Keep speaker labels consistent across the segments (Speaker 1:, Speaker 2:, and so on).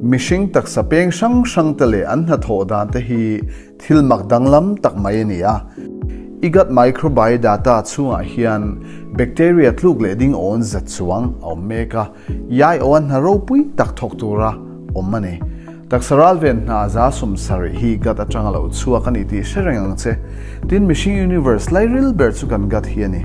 Speaker 1: Mihring taksa peng hrang hrang te leh an hnathawh dan te hi thil mak danglam tak mai a ni a. I gut microbiodata chhungah hian bacteria tluk leh ding awn zat chuang a awm mek a, iai aw a hna ropui tak thawk tura awm a ni. Taksa ralven hna 70% hi gut atanga lo chhuak a ni tih hre reng ang che. Tin, mihring universe lairil ber chu kan gut hi a ni.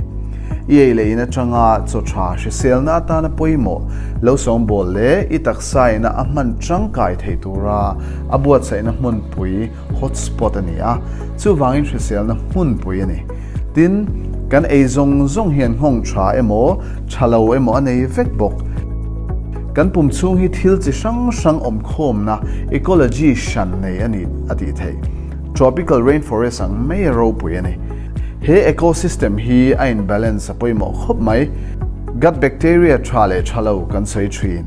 Speaker 1: I ei leh in atanga chaw tha hriselna atana pawimawh lo sawngbawl leh i taksa ina a hman tangkai thei tura a buatsaihna hmunpui, hotspot, a ni a, chuvangin hriselna hmunpui a ni. Tin, kan ei zawng zawng hian nghawng tha emaw, tha lo emaw a nei vek bawk. Kan pum chhung hi thil chi hrang hrang awmkhawmna, ecology, hran nei a ni a tih theih. Tropical rainforest ang mai a ropui a ni. He ecosystem hi a in balance a pawimawh khawp mai. Gut bacteria tha leh tha lo kan sawi thin.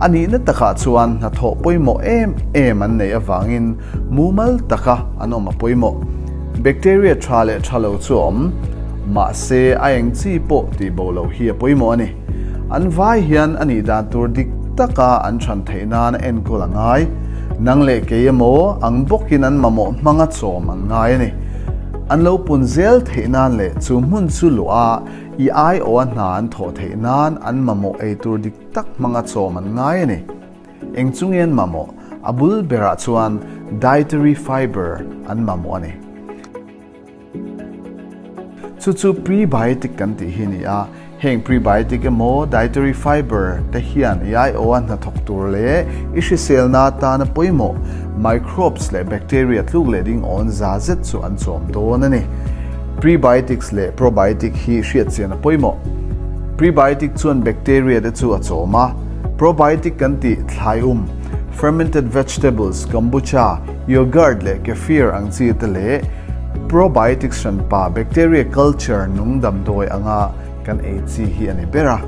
Speaker 1: A nihna takah chuan hnathawh pawimawh em em an neih avangin mumal taka an awm a pawimawh. Bacteria tha leh tha lo chu a awm. Mahse a eng chi pawh tih bo loh hi a pawimawh a ni. An vai hian a nih dan tur dik taka an chhan theih nan a enkawl a ngai. Nang leh kei emaw ang bawkin an mamawh hmanga chawm an ngai a ni. An lo pun zel theih nan leh chu hmun chu luah a i aiawha hna an thawh theih nan an mamawh ei tur dik tak hmanga chawm an ngai a ni. Eng chu nge an mamawh? A bul berah chuan dietary fiber an mamawh a ni. Chu chu prebiotic kan tih hi a ni a, heng prebiotic emaw dietary fiber te hian i aiawha hnathawk tur leh i hriselna atana pawimawh microbes leh bacteria tluk leh ding awn za zet chu an chawm dawn a ni. Prebiotics leh probiotic hi hriatchian a pawimawh. Prebiotic chuan bacteria te chu a chawm a, probiotic kan tih thlai um, fermented vegetables, kombucha, yogurt leh kefir ang chi te leh Probiotics hranpa bacteria culture nung damdawi anga kan ei chi hi a ni ber a.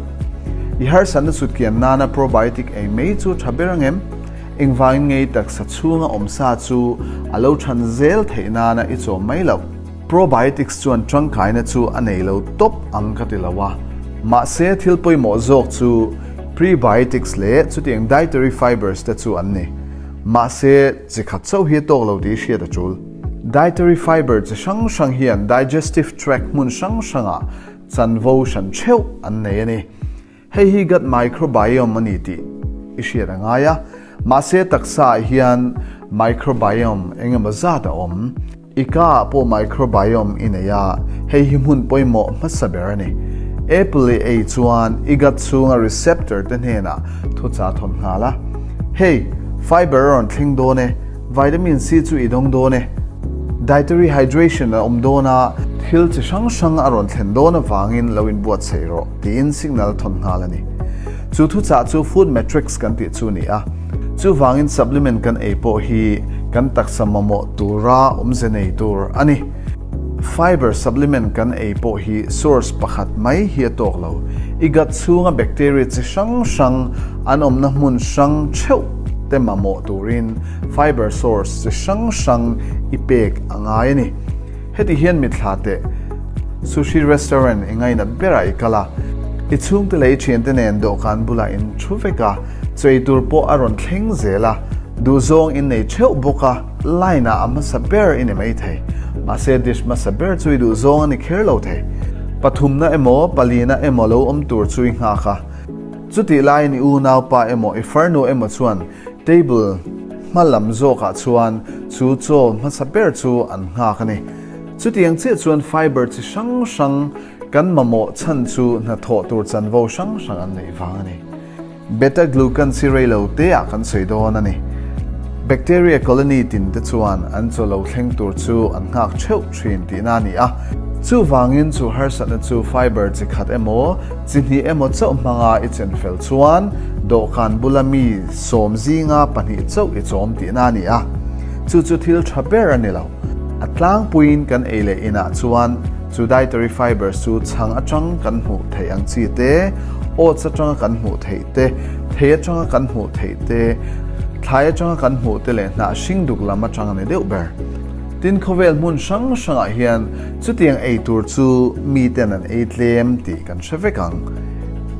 Speaker 1: I harsatna chhut kian nana probiotic ei mai chu tha ber ang em? Engvangin ngei taksa chhunga awm sa chu a lo than zel theih nana i chawm mai loh? Probiotics chuan tangkaina chu a nei lo tawp ang ka ti lo a. Mahse thil pawimawh zawk chu prebiotics leh chutiang dietary fibers te chu an ni. Mahse chi khat chauh hi a tawk lo tih hriat a tul. Dietary fiber chi hrang hrang hian digestive tract hmun hrang hrangah chanvo hran theuh an nei a ni. Hei hi gut microbiome a ni tih i hriat a ngai a, mahse taksaah hian microbiome eng emaw zat a awm. I ka-ah pawh microbiome i nei a, hei hi hmun pawimawh hmasa ber a ni. Apple i ei chuan i gut chhunga receptor te hnenah thucha thawn nghal a. Hei, fiber a rawn thleng dawn e. Vitamin C chu i dawng dawn e. Dietary hydration a awm dawn a, thil chi hrang hrang a rawn thlen dawn avangin lo inbuatsaih rawh tiin signal thawn nghal a ni. Chu thuchah chu food matrix kan tih chu a ni a, chuvangin supplement kan ei pawh hi kan taksa mamawh tura awmze nei tur a ni. Fiber supplement kan ei pawh hi source pakhat mai hi a tawk lo. I gut chhunga bacteria chi hrang hrang an awmna hmun hrang theuh te mamawh turin fiber source chi hrang hrang i pek a ngai a ni. Heti hian mitthla teh sushi restaurant i ngainat berah i kal a, i chhungte leh i thiante nen dawhkan bulah in thu vek a, chei tur pawh a rawn thleng zel a, duhzawng in nei theuh bawk a. Line ah a hmasa ber i ni mai thei. Mahse dish hmasa ber chu i duh zawng a ni kher lo thei. Pathumna emaw palina emaw lo awm tur chu i nghak a. Chutih laiin i unaupa emaw i farnu emaw chuan table hma lam zawkah chuan chu chaw hmasa ber chu an nghak a ni. Chutiang chiah chuan fiber chi hrang hrang kan mamawh chhan chu hnathawh tur chanvo hrang hrang an neih vang a ni. Beta-glucan chi rei lo te ah kan sawi dawn a ni. Bacteria colony tin te chuan an chaw lo thleng tur chu an nghak theuh thin tihna a ni a. Chuvangin chu harsatna chu fiber chi khat emaw, chi hnih emaw chauh hmanga i chen fel chuan dawhkan bula mi sawm zinga pahnih chauh i chawm tihna a ni a. Chu chu thil tha ber a ni lo. A tlangpuiin kan ei leh inah chuan chu dietary fibers chu chhang atang kan hmuh theih ang chi te, oats atanga kan hmuh theih te, thei atanga kan hmuh theih te, thlai atanga kan hmuh te leh hnah hring duk lam atang a ni deuh ber. Tin khawvel hmun hrang hrangah hian chutiang ei tur chu miten an ei tlem tih kan hre vek ang.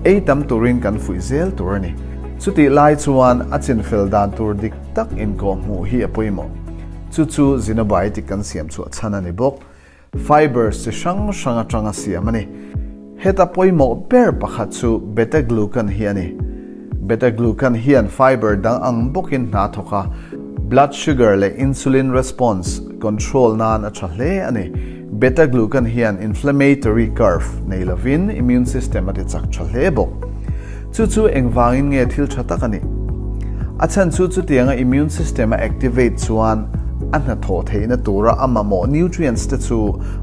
Speaker 1: Ei tam turin kan fuih zel tur a ni. Chutih lai chuan a chinfel dan tur dik tak inkawhhmuh hi a pawimawh. Chu chu Zinobiotic kan siam chhuah chhan a ni bawk. Fibers chi hrang hrang atanga siam a ni. Heta pawimawh ber pakhat chu beta-glucan hi a ni. Beta-glucan hian fiber dang ang bawkin hna thawk a, blood sugar leh insulin response control nan a tha hle a ni. Beta-glucan hian inflammatory curve nei lovin immune system a ti chak tha hle bawk. Chu chu engvangin nge thil tha tak a nih? A chhan chu chutianga immune system a activate chuan a hnathawh theihna tura a mamawh nutrients te chu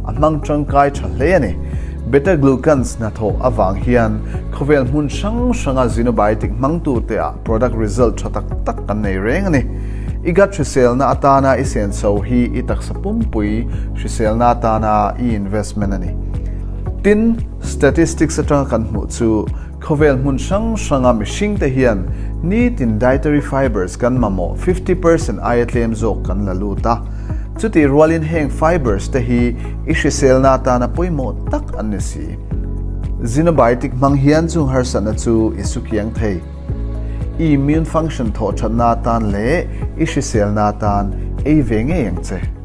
Speaker 1: a hmang tangkai tha hle a ni. Beta-glucans hnathawh avang hian khawvel hmun hrang hranga xenobiotic hmangtute ah product result tha tak tak kan nei reng a ni. I gut hriselna atana i senso hi i taksa pumpui hriselna atana i investment a ni. Tin, statistics atanga kan hmuh chu Khawvel hmun hrang hranga mihringte hian nitin dietary fibers kan mamawh 50% aia tlem zawk kan la lut a. Chutih rualin heng fibers te hi i hriselna atana pawimawh tak an ni si. Xenobiotic hmang hian chung harsatna chu i sukiang thei. I immune function thawh thatna atan leh i hriselna atan ei ve ngei ang che.